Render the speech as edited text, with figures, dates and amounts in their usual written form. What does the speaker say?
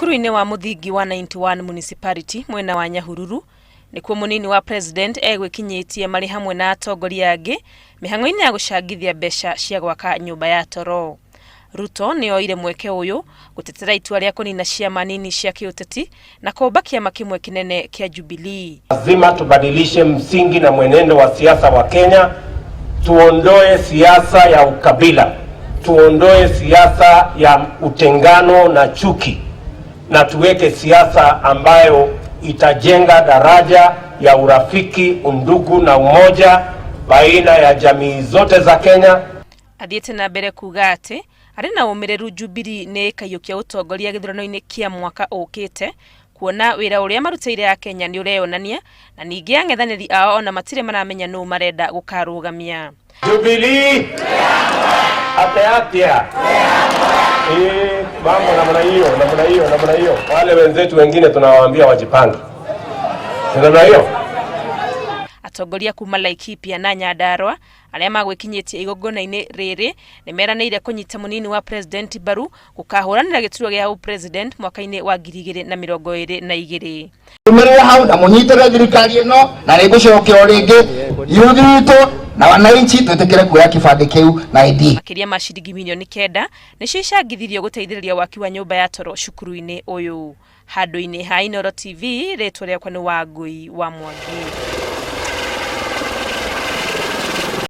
Cukuru-inĩ wa mũthingi wa 91 Municipality mwena wa Nyahururu nĩkuo mũnini wa president egwĩkinyĩtie marĩ hamwe na atongoria angĩ mĩhang'o-inĩ ya gũcangithia mbeca cia gwaka nyũmba ya toro. Ruto nĩ oire mweke ũyũ gũtetera itua rĩa kũnina ciama nini cia kĩũteti na kũmba kĩama kĩmwe kĩnene kĩa Jubilee. Lazima tubadilishe msingi na mwenendo wa siasa wa Kenya, tuondoe siasa ya ukabila, tuondoe siasa ya utengano na chuki, na tuweke siasa ambayo itajenga daraja ya urafiki, undugu na umoja baina ya jamii zote za Kenya. Athiĩte na mbere kuga atĩ arĩ na ũmĩrĩru Jubilee nĩ ĩkaiyũkia ũtongoria gĩthurano-inĩ kĩa mwaka ũkĩte kuona wĩra ũrĩa marutĩire Akenya nĩ ũreyonania na ningĩ ang'ethanĩri ao ona matirĩ maramenya nũ marenda gũkarũgamia. Jubilee ate atia eh, mambo namna hiyo namna hiyo namna hiyo. Wale wenzetu wengine tunawaambia wajipange, si namna hiyo. Atongoria kuma Laikipia na Nyandarua arĩa magwĩkinyĩtie igongona-inĩ rĩrĩ nĩ meranĩire kũnyita mũnini wa president mbaru gũkahũranĩra gĩturwa gĩa ũpresident mwaka-inĩ wa 2022. Rũmĩrĩra hau na mũnyitĩrĩre thirikari ĩno na nĩ ngũcokia o rĩngĩ yuthi witũ na wananchi twĩtĩkĩre kuoya kĩbandĩ kĩu na ID. Makĩria ma ciringi mirioni 9 nĩcio icangithirio gũteithĩrĩria waki wa nyũmba ya toro cukuru-inĩ ũyũ. Handũ-inĩ ha Inooro TV, rĩtwa rĩakwa nĩ Wangũi wa Mwangi.